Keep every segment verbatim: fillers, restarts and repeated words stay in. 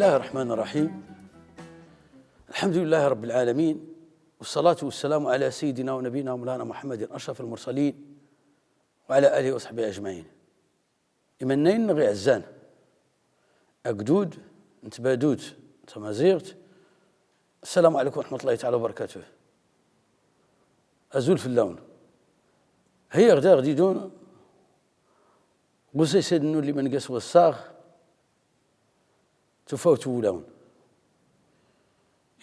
بسم الله الرحمن الرحيم. الحمد لله رب العالمين، والصلاة والسلام على سيدنا ونبينا ومولانا محمد أشرف المرسلين وعلى آله وصحبه أجمعين. Imannayn-nneɣ iɛzzan, agdud n tbadut tamaziɣt, السلام عليكم ورحمة الله تعالى وبركاته. Azul fell-awen. Hiyaɣ da ɣ-d-idun ɣ-usaysad-nnun liman gas wassaɣ, tufawt n wulawen.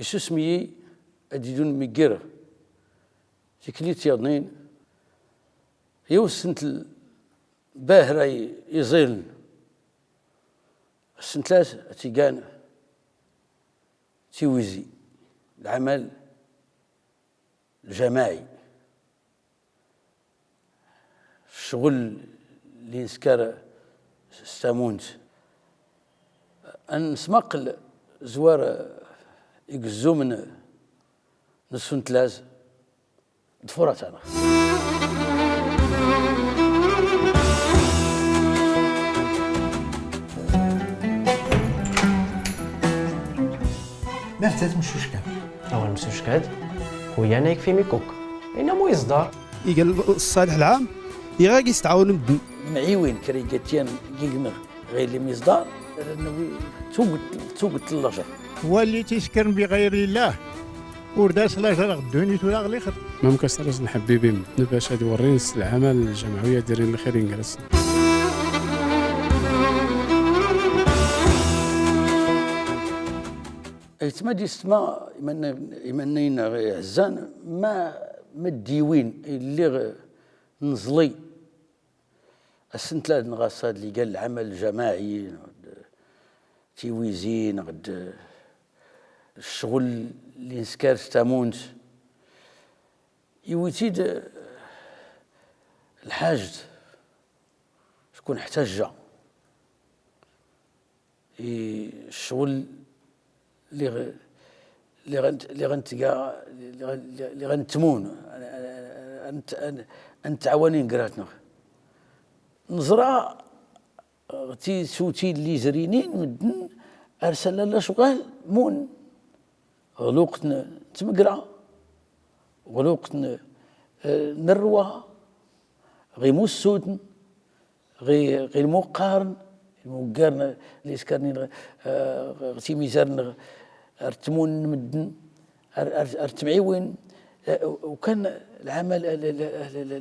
Isusem-iyi ad d-idun miggireɣ tiklit yaḍnin, yiwet sent lbahra iẓiln, sent las ad tt-igan tiwizi, lɛamal ljamaɛi. Ccɣel li nskar s tamunt. Ad nsmaqel zwar igzzumen n sent las d tfurat-anɣ. Maftat msuckat? Awal msuckat, kuyan a ikfi mikuk. Inna mu iẓḍar. Iga ṣṣalḥ lɛam, iɣa gis tɛawnm ddn. Mɛiwin kra igatyan gigmɣ ɣilli miẓḍar, rnwi tugt, tugt llajr. Walli tiskrn bi ɣayri llah, ur das lajr ɣ ddunit ula ɣ lixr. Mamkas ras nḥbib imddn bac ad wrin s lɛamal ljamɛi ad irin lxir ingrsn. Aytma d istma, imannayn-nneɣ iɛzzan, ma, ma d-iwin illi ɣ nẓli, asntlad nɣ asad li gan lɛamal ljamaɛi, nɣd tiwizi, nɣd ccɣel li nskar s tamunt, iwi-t-id lḥajd, ckun ḥtajja i ccɣel li ɣ-, li ɣ-, li ɣ-, li ɣ-, li ɣ-, li ɣ-, ntmun, a n-, a n-, a n-, a ntɛawanin gratnɣ. Nẓra ɣ tisutin li zrinin mddn ar salla lacɣal mun. Ɣ luqt n tmgra, ɣ luqt n, eh, n rrwa, ɣ imussutn, ɣ, ɣ ilmuqqarn, ilmuggarn, li skarnin, eh, ɣ timizarn, ar tmun n mddn, ar, ar, ar tmɛiwin, eh, ukan lɛamal,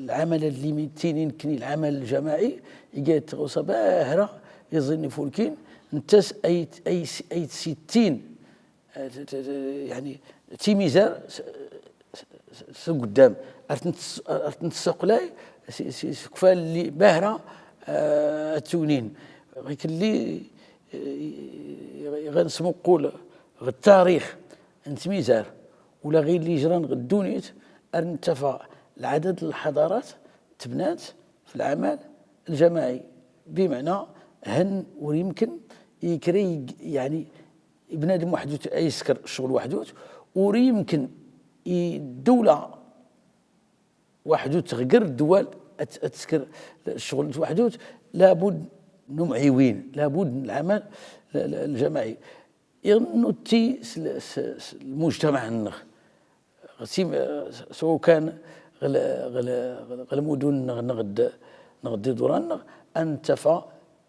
lɛamal ad limittinin kni lɛamal ljamaɛi, iga tɣawsa bahra, iẓin ifulkin, nttas ay, ay, ay tsittin, eh, t-, t-, t-, yani, timizar s-, s-, s-, s-, sguddam. Ar tent-, ar tent-saqlay s-, s-, s-, kfal li bahra, eh, ad tunin. Ɣikelli, eh, ɣ-, ɣ-, ɣ-, nsmuqqul ɣ ttarix n tmizar, ula ɣilli ijran ɣ ddunit, ar nttafa lɛadad n lḥadarat tbnat f lɛamal ljamaɛi. Bimɛna, hn ur imkn i kra ig-, yani, i bnadm waḥdut a iskr ccɣel waḥdut, ur imkn i ddwla waḥdut ɣ gr ddwal ad, ad tskr ccɣel waḥdut, labud n umɛiwin, labud n lɛamal l-, l-, ljamaɛi. Iɣ nutti s-, s-, s-, lmujtamaɛ-nnɣ. Ɣ tim-, s-, s-, ukan ɣ l-, ɣ l-, ɣ l-, ɣ lmudun-nnɣ, nɣd, nɣd iḍuran-nnɣ, a nttafa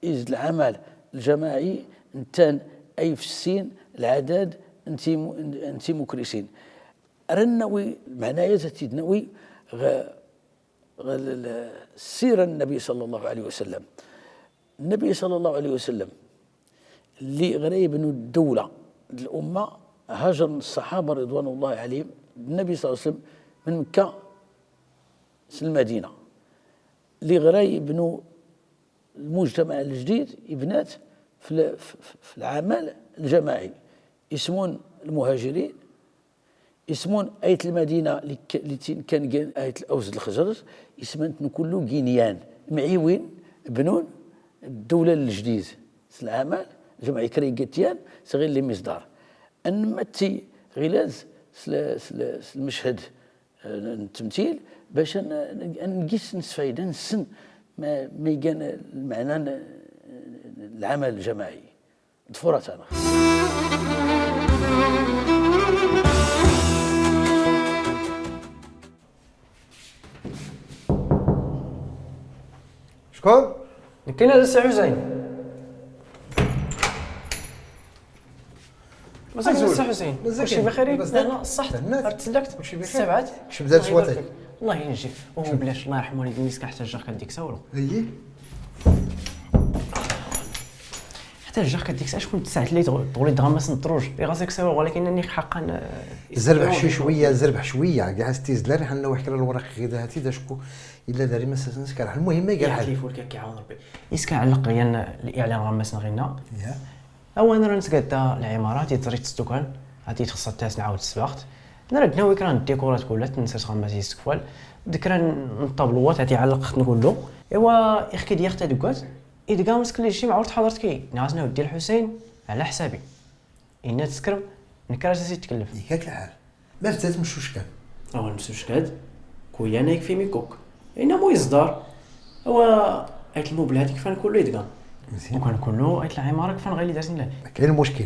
iz lɛamal ljamaɛi nttan a ifssin lɛadad n tim-, n timukrisin. Ar nnawi lmɛnayat a t-id-nawi ɣ, ɣ l-, l-, ssira n nnabi صلى الله عليه وسلم. Nnabi صلى الله عليه وسلم, li ɣra ibnu ddwla d lumma, hajrn ṣṣaḥaba رضوان الله عليهم d nnabi صلى الله عليه وسلم mn Mkka s Lmadina. Li ɣra ibnu lmujtamaɛ ljdid, ibnat f l-, f, f, f lɛamal ljamaɛi. Ismun lmuhajirin, ismun ayt Lmadina li k-, li tin kan gan ayt Laws d Lxzraj, isman-tn kullu ginyan, mɛiwin, bnun ddwla ljdid s lɛamal ljamaɛi, kra igatyan s ɣilli miẓḍar. A nmatti ɣilad s l-, s l-, s lmchad, eh, n tmtil, bac a n-, a n-, a ngis nsfayda, nsn ma, ma igan lmɛna n, n lɛamal ljamaɛi. Ḍfurat-anɣ. شكون؟ نكينا السي حسين. مازال أزول. السي حسين. مازال كاين. كلشي بخير؟ لاباس؟ لا، لا، الصح. تهنات. راه تسلكت. كلشي بخير؟ السبعات. كلشي بزاف الله يبارك سواتي. فيك. الله ينجيك. وهو بلاش، الله يرحمه والديك، مسكين حتى جا كديك ساورو. اييه. حتى جا كديك ساعة شكون تسعت لي تغ-، تغولي دغا ما سنطروش. إي غاسك ساورو، ولكن أني حقا، آه، زربح شي شوية، زربح شوية. كاع ستيز لا ريحان لو حكرا الورق غير هاتي دا شكو. إلا داري ما سنسكر. المهم، ما قال حاجة. كيف ولا كيعاون ربي. إسكا علق غير الإعلان غا ما سنغينا. يا. أولا راه نتقدى العمارة، تيتزري تستوكان، هاتي تخصها تاس نعاود السباخت. نرد ناوي كرا الديكورات كلها، تنسى غا ما تيستكفال. ذكرا الطابلوات، هاتي علق خت نقول له. إيوا، إخكي دياخ تدقات، إذا قام مسك لي شي معورت حضرتك، ناس ناو ديال حسين على حسابي. إنا تسكرم، نكرا ساسي تكلف. ياك الحال. ما فتات مشوش كان. أول مشوش كاد، كويا نايك في ميكوك. إنا مو يصدر. هو أيت الموبل هذيك فان كله يدقى. مزيان. وكان كله أيت العمارة فان غير اللي دارت لنا. كاين مشكل.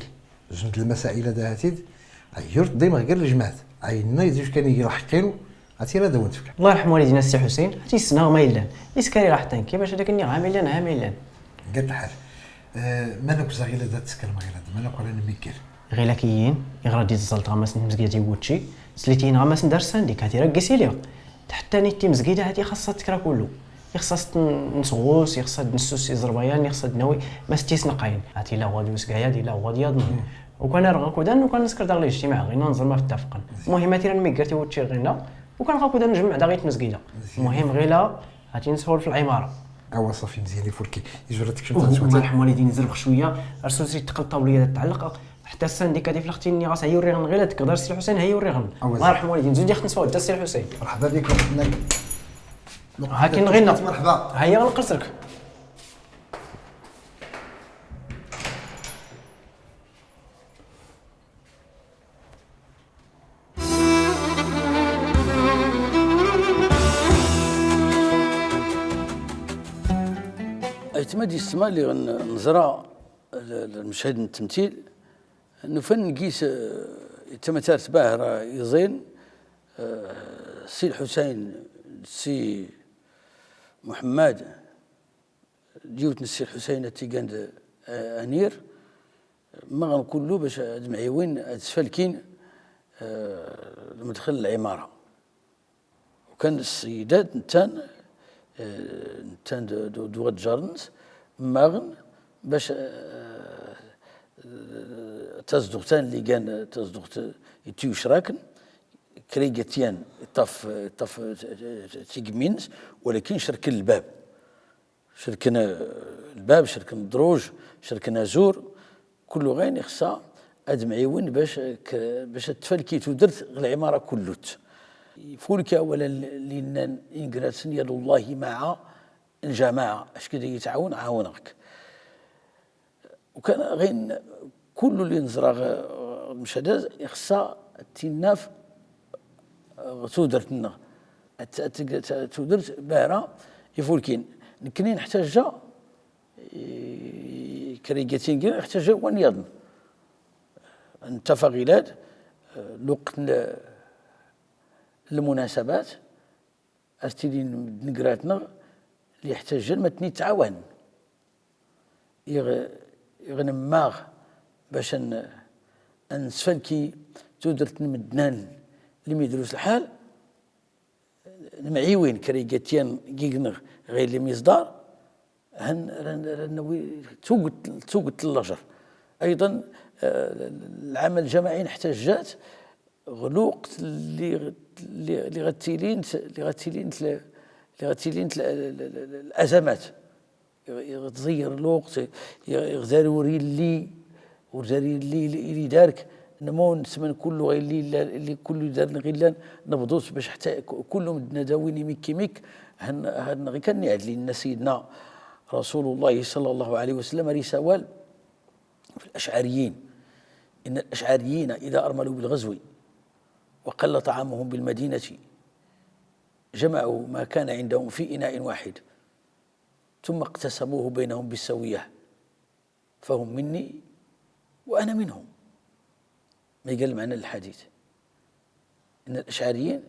زوج د المسائل هذا هاتيد، عيرت ديما غير الجماعات. عينا يزوج كان يجي راح كينو، عرفتي راه داون تفكر. الله يرحم والدينا السي حسين، عرفتي السنة ما يلان. إسكاري راح تان، كيفاش هذاك الني عام يلان، عام يلان. قال الحال. آه، مالك زغيلة ذات تسكر ما غير هذا، مالك ولا نميكر. غير لكيين، يغرد يتزلط غمس نمزقيتي ووتشي، سليتين غمس ندار سانديك، هاتي راه قيسي ليا. حتى نيتي مزقيدة هاتي خاصة تكرا كلو. يخصص نسغوس، يخصص نسوس يزربيان، يخصص نوي، ما ستيس نقاين. هاتي لا غادي وسقايا، دي لا غادي يضمن. وكان رغا كودان، وكان نسكر داغ الاجتماع، غينا نزر ما في التفقن. المهم، هاتي راه نميقر تيوتشي غينا، وكان غا كودان نجمع داغ يتمزقيدة. المهم، غيلا، هاتي نسهول في العمارة. اوا صافي، مزيان، يفركي. يجرتك شي الله يرحم والدين، يزرب شوية، رسول سيد تقل طاولية تعلق. حتى السانديكا دي فلختيني غاس هيوريغن غير هاديك، دار السي الحسين هيوريغن. الله يرحم والدين، زوج يخت نسوا دا السي الحسين. مرحبا بك، مرحبا بك. هاكي نغينا. مرحبا. هيا غنقصرك. أيتما دي السما اللي غن-، نزرع ال-، ال-، المشهد من التمثيل. نفن نقيس، آه، يتمتار تباه راه يزين، آه، سي الحسين، سي محمد، ديوت نسي الحسين تيقاند، آه، أنير، ما غنقول له باش هاد معيوين، هاد سفالكين، آه، المدخل العمارة. وكان السيدات نتان، آه، نتان دو، دو، دو غد جارنس، ماغن باش، آه، آه، تازدوغتان اللي كان تازدوغت يتيو شراكن، كريقتيان طف، طف تيقمينس، ولكن شركن الباب. شركن الباب، شركن الدروج، شركن أزور، كل غين يخصها أدمعيون باش ك-، باش تفلكي تودرت العمارة كلوت. فولك أولا لأن إنقراتن يد الله مع الجماعة، أش كده يتعاون عاونك. وكان غين كل اللي نزرع غ-، مش هذا يخصها التناف، آه، تودرت لنا. الت-، الت-، الت-، تودرت بارا يفولكين. نكني نحتاج جا، إي، كريقتين كي نحتاج جا وين يضن. نتفق إلاد، آه، لوقت ن-، المناسبات، أستيلين نقراتنا اللي يحتاج ما تني تعاون. يغ-، يغنماغ باش ن-، نسفلكي تودرت نمدنان اللي ميدروس الحال. نمعيوين كريقتين قيقنغ غير اللي ميزدار. هن رن-، رنوي توقت، توقت اللجر. أيضًا، آه، العمل الجماعي نحتاجات غلوقت اللي، اللي، اللي غتيلينت، اللي غتيلينت ل-، اللي غتيلينت ل-، ل-، ل-، ل-، الأزمات. يغ-، يغتزير الوقت، يغ-، يغزاري وري اللي، ورزاري اللي، اللي، اللي دارك، نمون سمن كله غير اللي، اللي، اللي كله دار غير نبضوس باش حتى ك-، كله مدنا داويني ميكي ميك، هن، هن غير كان يعد لنا سيدنا رسول الله صلى الله عليه وسلم رسوال في الأشعريين. إن الأشعريين إذا أرملوا بالغزو وقل طعامهم بالمدينة جمعوا ما كان عندهم في إناء واحد ثم اقتسموه بينهم بالسوية فهم مني وأنا منهم. ما يقال معنى الحديث إن الأشعريين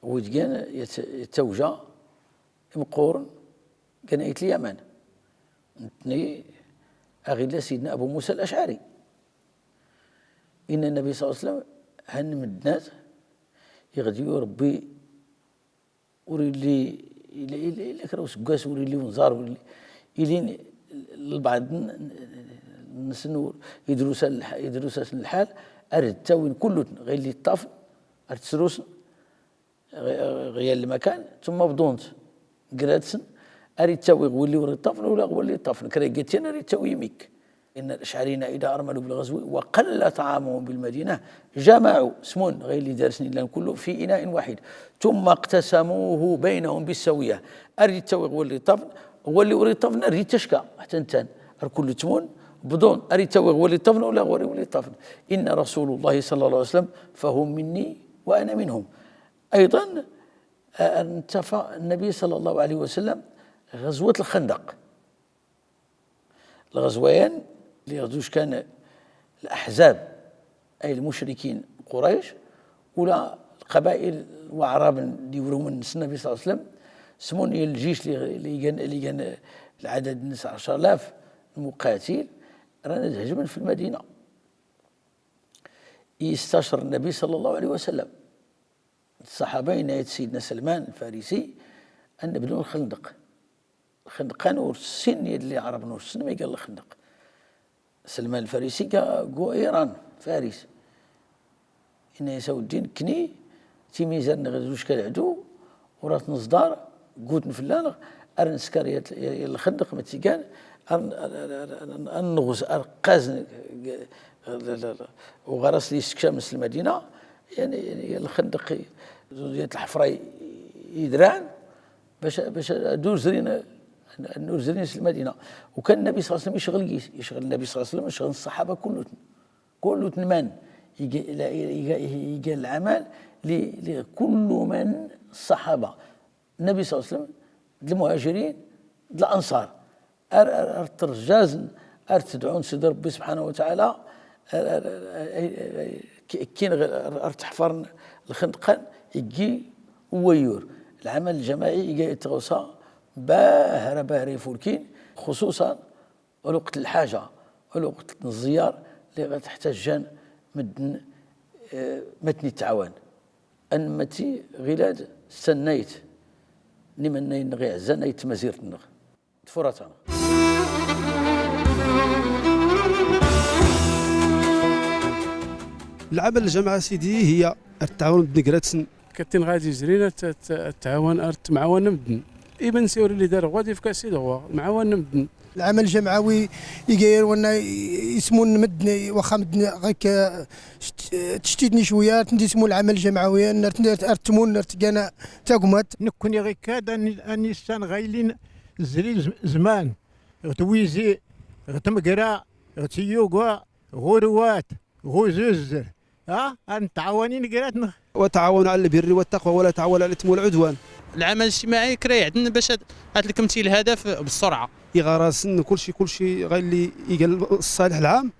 ودقان يت-، يتوجا مقورن كان أيت اليمن. نتني أغلى سيدنا أبو موسى الأشعري. إن النبي صلى الله عليه وسلم هن مدنات يغديو ربي وريلي إلا، إلا، إلا كراو سكاس وريلي ونزار وريلي. إلين البعض ن-، ن-، نسنو يدروس الح-، يدروس الحال، أرد تاوين كلتن، غير اللي طافن، أرد سروسن، غ-، غير المكان، ثم بضونت، قراتسن، أرد تاوي غولي ورد طافن، ولا غولي طافن، كرا قتين أرد تاوي ميك. إن الأشعريين إذا أرملوا بالغزو وقل طعامهم بالمدينة جمعوا سمون غير اللي دارسني لان كله في إناء واحد، ثم اقتسموه بينهم بالسوية. أريد تاوي غولي طفن، غولي وري طفن، أريد تشكى حتى انتان. أركل تمون بضون، أريد تاوي غولي طفن ولا غولي ولي طفن. إن رسول الله صلى الله عليه وسلم فهم مني وأنا منهم. أيضًا، آه، انتفى النبي صلى الله عليه وسلم غزوة الخندق. الغزويان اللي غزوش كان الأحزاب، أي المشركين قريش، ولا القبائل وأعراب اللي وروم الناس النبي صلى الله عليه وسلم، سمون الجيش اللي، اللي كان، اللي كان العدد الناس عشر آلاف مقاتل، رانا هجمنا في المدينة. يستشر النبي صلى الله عليه وسلم الصحابة، ينايت سيدنا سلمان الفارسي أن نبنوا الخندق. الخندق كان ورسين يد اللي عرب نورسين ما يقال الخندق. سلمان الفارسي كا-، قو إيران، فارس. إن يساو الدين كني تيميزان غير زوج كالعدو ورات نصدار قوت نفلان أرنسكار يا الخندق متيقان أرن-، أرن-، أرن-، أرن-، أرنغز أرقازن وغرس لي استكشام المدينة. يعني، يعني الخندق زوزية الحفرة يدران باش، باش دور زرين، نور زرين المدينة. وكان النبي صلى الله عليه وسلم يشغل قيس، يشغل النبي صلى الله عليه وسلم، يشغل الصحابة كلهم. كلهم من يجي، يجي، يجي العمل ل-، لكل من الصحابة. النبي صلى الله عليه وسلم، د المهاجرين، د الأنصار. أر-، أر-، أر ترجازن، أر تدعون سيدي ربي سبحانه وتعالى، أر-، أر-، أر-، أي-، أي-، أي-، كي-، كين غير أر-، أر تحفرن الخندقان، يجي ويور. العمل الجماعي يجي يتغوصى باهرة، باهرة يفولكين، خصوصًا الوقت الحاجة، الوقت الزيار اللي غتحتاج جان مدن، آه، متني التعاون. أنمتي غلاد سنيت، نمني نغي عزا نيت مزيرتنغ. تفرطنغ. العمل الجماعي سيدي هي التعاون بنقراتسن. كتن غادي زرينة ت-، ت-، تعاون أرت معاون مدن. إبن سيوري اللي دار غادي في كاسيد هو معاون مدن. العمل الجمعوي يقير وانا يسمون مدن، واخا مدن غيك، آه، شت-، تشتيتني شوية، تندي يسمو العمل الجمعوي، نرت-، نرت-، أرتمون، نرتقانا تاقمت. نكوني غيك هذا أن-، أنيسان غايلين زري ز-، زمان. غتويزي، غتمقرا، غتيوغا، غوروات، غوزوزر. ها؟ أن تعاونين قراتنا. وتعاونوا على البر والتقوى ولا تعاونوا على الإثم والعدوان. العمل الاجتماعي كرا يعدن باش هاد، هاد الكمتي الهدف بالسرعة. يغرسن كل شيء، كل شيء غير اللي يقال الصالح العام،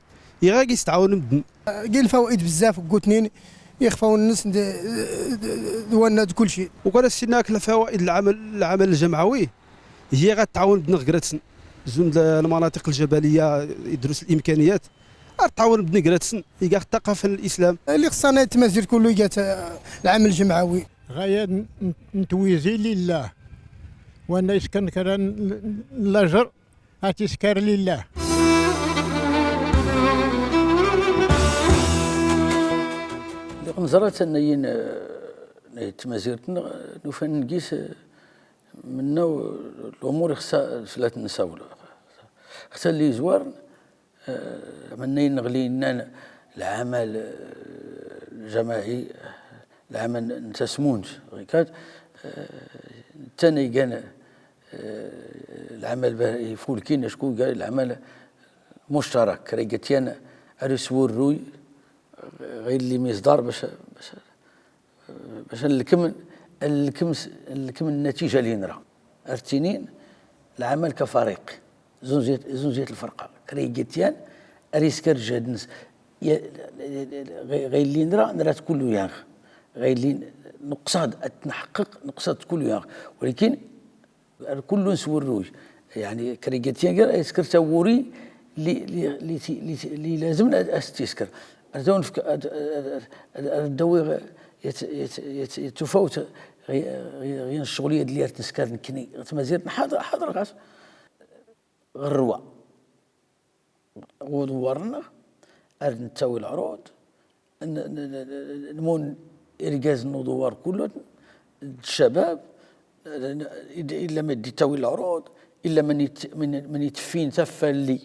يغا يستعاون مدن. قيل فوائد بزاف قوتنين، يخفاو الناس د-، د-، دوانا د كل شيء. وكان السناك لفوائد العمل، العمل الجمعوي، هي غتعاون مدن غراتن. زون المناطق الجبلية يدرس الإمكانيات. أرتعاون بنقراتسن، إيقا الثقافة الإسلام. اللي خصنا يتمازير كله إيقا ت-، العمل الجمعوي. غاية ن-، ن-، نتويزي لله. وأنا يسكن كران ل-، الأجر، هاتي سكر لله. اللي قنزرت أن ين-، يتمازيرتن، نوفن نقيس منه الأمور خصها ثلاث نساول. خصها اللي يزوار آه، منين نغلي نان العمل، آه، الجماعي، العمل نتسمونت، غيكات، آه، تاني كان، آه، العمل به يفولكين شكون قال العمل مشترك، ريقتيان أرسو الروي، غير اللي مصدر باش، باش باش نلكم، نلكم س-، نلكم النتيجة اللي نرى. أرتينين العمل كفريق. زنزية، زنزية الفرقة. كريجيتيان Ariskar jadns. Ɣaylin ra nrat kullu yaɣ. Ɣaylin nuqsad atnḥqqq nuqsad kullu yaɣ. Walakin ar kullu nswurruy. Yaɛni krigatyan gar ariskar tawuri li li li li li lazm astiskar. Ar dawn fk ar dawi yat yat yat tufawt. Ɣi ɣi ɣi ncɣul yad li ar tnskar nkni tmazirt nḥadr ḥadr ɣas. Ɣrwa. Ɣ uḍwar nneɣ ar d nttawi lɛrud. Nmun irgazn n uḍwar kullu d ccabab. Illa ma id ittawi lɛrud illa man itffin taffa lli.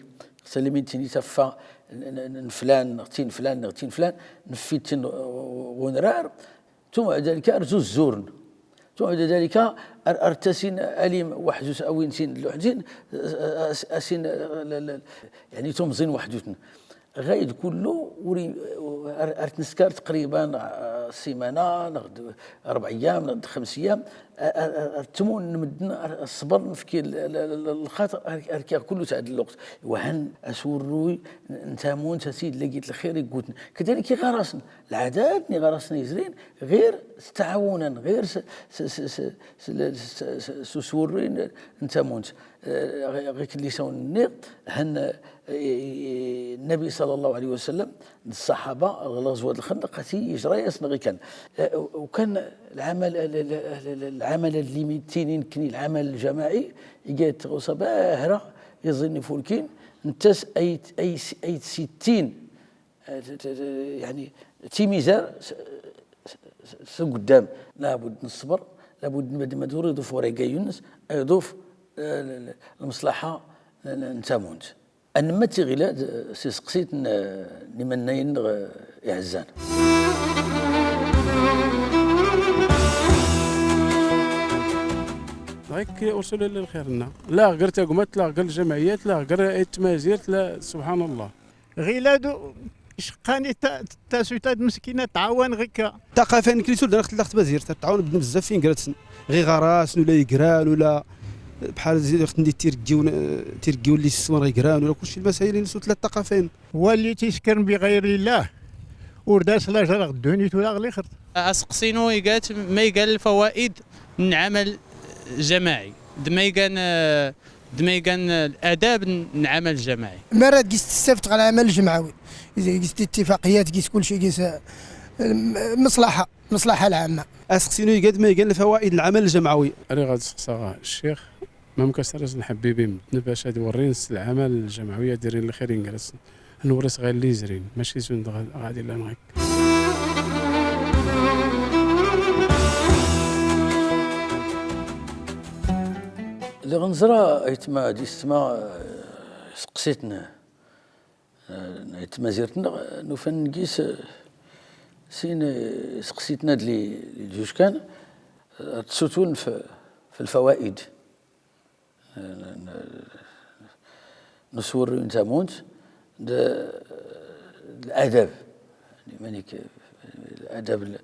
Salimin tin itaffa n flan nɣ tin flan nɣ tin flan nffi tin ɣ unrar. Tumɛda dalika ar zuzzurn. Tumɛda dalika ar tasin alim waḥdut awin tin luḥdin. Asin yaɛni tumẓin waḥdutn. Ɣayd kullu ur ar tnskar tqriban simana nɣ d rbaɛyam nɣ d xmsiyam. Ar tmun nmddn ar sbr nfki lxaṭr. Ar kiɣ kullu tɛd lluqt. Wahn aswurruy ntamunt asid lagit lxir iggutn. Kadalik iɣarasn lɛadat n iɣarasn izrin ɣir ttɛawunan ɣir s uswurruy ntamunt. Ɣik llisawn nniɣ hn nnabi sala llahu ɛlih wasallam d ṣṣaḥaba ɣ lɣzwat lxndq ati ijrayasn ɣikan. Ukan lɛamal lɛamal lli mittinin kni lɛamal ljamaɛi. Iga tɣusa bahra iẓin ifulkin. Ntas ayt sittin. Yaɛni timizar s uggddam. Labud n ṣṣbr. Labud n madmad ur iḍuf ur igayyu nns iḍuf lmṣlaḥa n tamunt. Anmma tiɣilad s iseqsit n imannayen nɣ iɛzzan. Ɣik ur suli illa lxir nna. La ɣ gr tagmat la ɣ gr ljamɛiyat la ɣ gr tmazirt la subḥan allah. Ɣilad icqqan i taswit ad mskina tɛawan ɣikka. Ttaqafayn kli sul da nɣ tlla ɣ tmazirt ad tɛawan bnn bzzaf i ngratn ɣ iɣarasn ula igran ula bḥal zi ɣ tndi tirggiwn tirggiwn lli sswan ɣ igran ula kulci lmasayil i nsul tlla ttaqafayn. Walli tiskrn biɣayr illah ur da slajar ɣ ddunit ula ɣ lixrt. Aseqsi-nu iga-t ma igan lfawaid n lɛamal ljamaɛi d ma igan d ma igan ladab n lɛamal ljamaɛi. Mara gis tssafd ɣ lɛamal ljamaɛi gis tittifaqiyat gis kulci gis lmṣlaḥa lɛamma. Aseqsi-nu iga-t ma igan lfawaid n lɛamal ljamaɛi. Riɣ ad seqsaɣ ccix. Mamk asras n ḥbib i mddn bac ad wrin s lɛamal ljamaɛi ad irin lxir ingrsn. Ad nwri s ɣilli izrin maci s win dɣa ɣad illan ɣik. Lliɣ nẓra aytma d istma seqsitn n ayt tmazirt nɣ nufan gis sin seqsitn ad li djuckan. Ad tsutun f lfawaid n uswurri n tamunt d ladab. Manik ladab n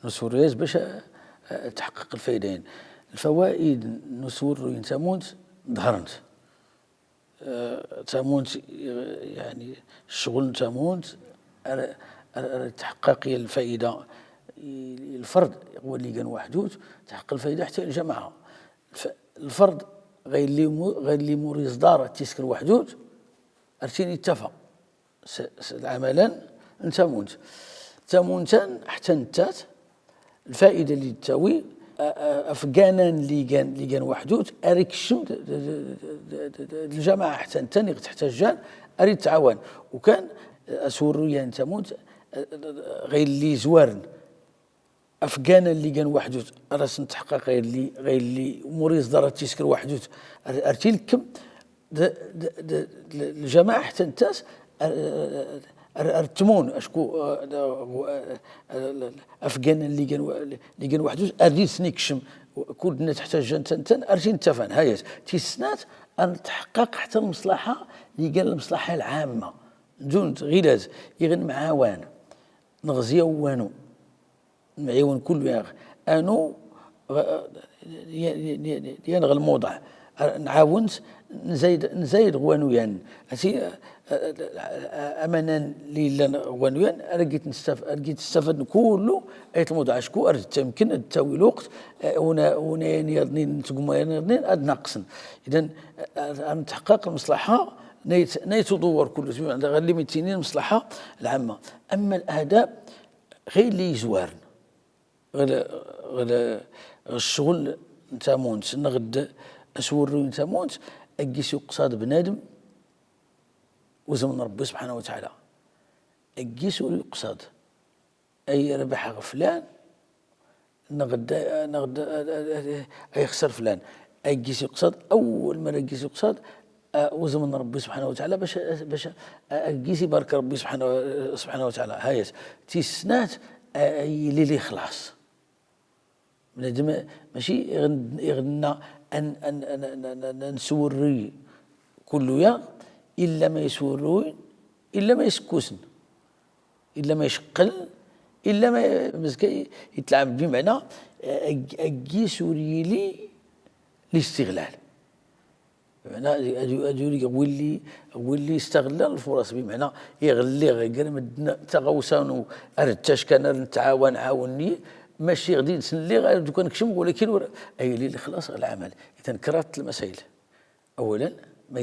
uswurri bac ad tḥqqeq lfayda-in. Lfawaid n uswurri n tamunt ḍhrnt. Tamunt yaɛni ccɣl n tamunt ar tḥqqeq i lfayda i lfrd. Walli gan waḥdut tḥqqeq lfayda ḥtta i ljamaɛa. Lfrd ɣa illi mur iẓḍar ad tiskr waḥdut ar tin ittafa s lɛamalan n tamunt. Tamunt-an ḥtta nttat lfayda lli ttawi afganan lli gan waḥdut ar ikkcm d ljamaɛa ḥtta nttan i ɣ tḥtajjan ar ittɛawan. Ukan aswurruy-an n tamunt ɣa illi izwarn afganan lli gan waḥdut ar asn tḥqqeq ɣa illi mur iẓḍar ad tiskr waḥdut ar tilkm d ljamaɛa ḥtta nttas ar tmun acku afganan lli gan waḥdut ar di sn ikkcm. Kull dna tḥtajjan nttan ar tin ttafan hayat. Tis snat ar tḥqqeq ḥtta lmṣlaḥa lli gan lmṣlaḥa lɛamma. Dun ɣilad iɣ nmɛawan nɣzi awanu. Nmɛiwn kullu yaɣ anu yan ɣ lmuḍa nɛawnt nzayed nzayed ɣ wanuyan. Ati amanan li llan ɣ wanuyan ar git nstafad nkullu. Ayt lmuḍ acku ar dtmkn ad dtawi lwqt. Unayan yaḍnin tguma yaḍnin ad naqsn. Idan ar ntḥqqaq lmṣlaḥa nayt nayt uḍwwr kullu sbi ɣ lli mittinin lmṣlaḥa lɛamma. Amma ladab ɣir lli izwarn ɣ ccɣl n tamunt nɣd aswrruy n tamunt. Aggis yuqṣad bnadm uzm n rbbi subḥanahu wataɛala. Aggis ur yuqṣad ay rbḥɣ flan nɣd nɣd ay xsr flan. Aggis yuqṣad awwal mara aggis yuqṣad uzm n rbbi subḥanahu wataɛala bac bac aggis ibark rbbi subḥanahu wataɛala. Hayat tissnat ay yili lixlaṣ. Bnadm maci iɣ nna answrruy kullu yaḍ illa ma iswrruy illa ma iskkusn illa ma icqqln illa ma mzka itlɛab bimɛna aggis ur yili listiɣlal. Bimɛna ad uri ɣ willi ɣ willi istaɣllan lfuraṣ bimɛna iɣlli ɣ gr mddn taɣawsa nu ar ttackan ar ntɛawan ɛawnni. Maci ɣ did snlli ɣ dukan kcm walakin ur ayli lxlaṣ ɣ lɛamal. Idan krat lmasayl. Awlan ma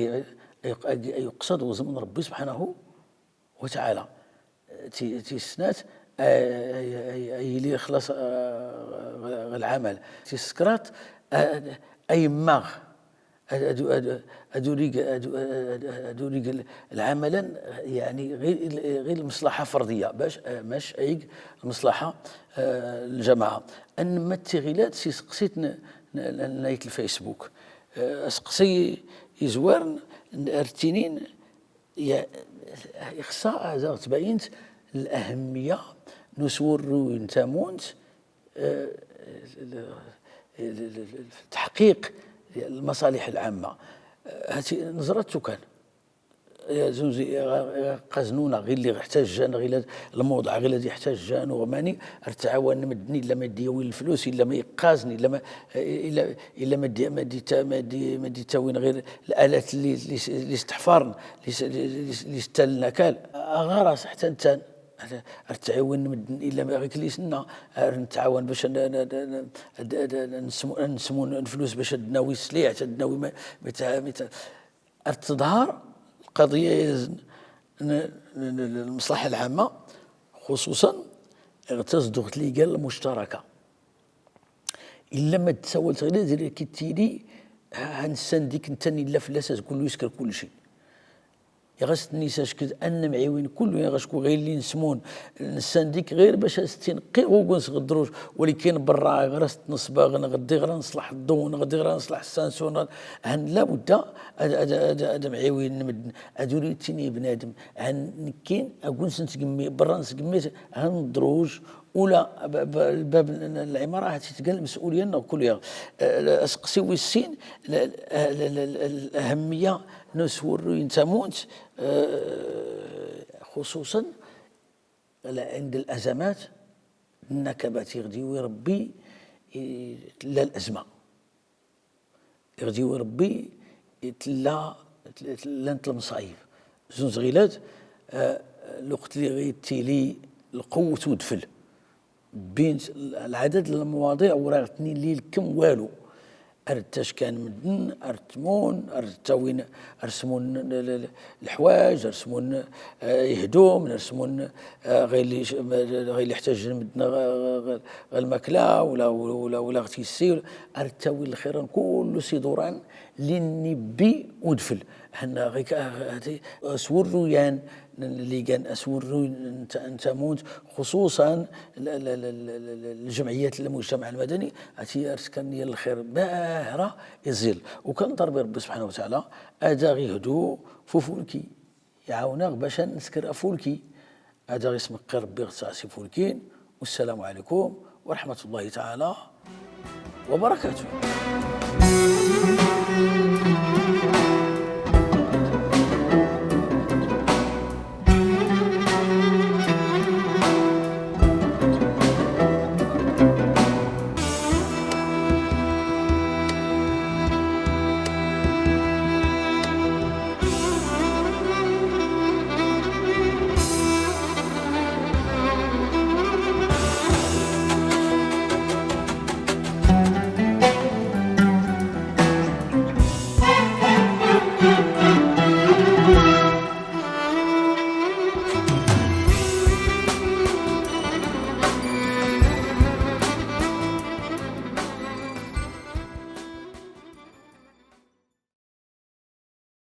yuqṣad uzm n rbbi subḥanahu wataɛala. Tissnat ay yili xlaṣ ɣ lɛamal. Tisskraṭ ay mmaɣ ad uri ɣ lɛamalan ɣir lmṣlaḥa frḍiya bac mac ay ig lmṣlaḥa. Ljamaɛa anmma tiɣilat siseqsit n ayt lfacebook. Aseqsi izwarn ar ttinin ixṣa ad aɣ-tbaynt lahmya n uswrruy n tamunt fi tḥqiq lmaṣaliḥ lɛamma. Hati nẓrat tukan zunzi ɣaznuna ɣilli ɣ ḥtajjan ɣilli lmuḍa ɣilli ɣ ḥtajjan uɣmani. Ar tɛawan mddn illa ma dd-yawin lflus illa ma iqqazn illa ma illa ma dd-ittawin ɣir lalat li steḥfarn li staln akal. Aɣaras ḥtta nttan ar tɛiwin mddn illa ma ɣik li snna ar ntɛawan bac nsmun lflus bac ad nawi sliɛt ad nawi. Ar tḍhar lqaḍiya izn lmṣlaḥa lɛamma xuṣuṣan ɣ tazduɣt li gan lmuctaraka. Illa ma dd-tsawalt ɣilli ad ira kittili hansan dik nttan illa fllas ad kullu iskr kulci. Iɣas tnisa ckd annmɛiwin kullu iɣas ku ɣilli nsmun nsan dik ɣir bac ad stinqi ɣugun sɣ ḍruj. Walakin brra ɣras tnsbaɣ nɣd iɣra nṣlaḥ ḍḍu nɣd iɣra nṣlaḥ ssansu nɣd han labudda ad mɛiwin mddn. Ad uri ttini bnadm han nkkin agun snsgmmi brra nsgmmi han ḍruj. Ula lbab lɛimara hati tgan lms'ulya nɣ kullu yaɣ. Aseqsi wis sin lhmya n uswrruy n tamunt xuṣuṣan ɛnd lazamat nnakabat iɣ d-iwi rbbi. Tlla lazma iɣ d-iwi rbbi tlla llant lmṣayib. Zunz ɣilad lwqt li ɣ ittili lqwt udfl bbint lɛadad lmwaḍiɛ ur aɣ tnilli lkm walu. Ar ttackan mddn ar ttmun ar ttawin ar smun lḥwaj ar smun ihdum ar smun ɣilli ḥtajn mddn ɣ lmakla ula ɣ tissi. Ar ttawin lxiran kullu s iḍuran li nnibbi udfl. Hanna ɣik aswrruyan li gan aswrruy n tamunt xuṣuṣan ljmɛiyat lmujtamaɛ lmadani. Ati ar skan yal lxir bahra iẓil ukan ḍarbi rbbi subḥanahu wataɛala ad aɣ ihdu f ufulki. Iɛawnaɣ bac ad nskr afulki ad aɣ ismqqi rbbi ɣ tsaɛsi fulkin. Wassalamu ɛalaykum wraḥmatullahi taɛala wbarakatuh.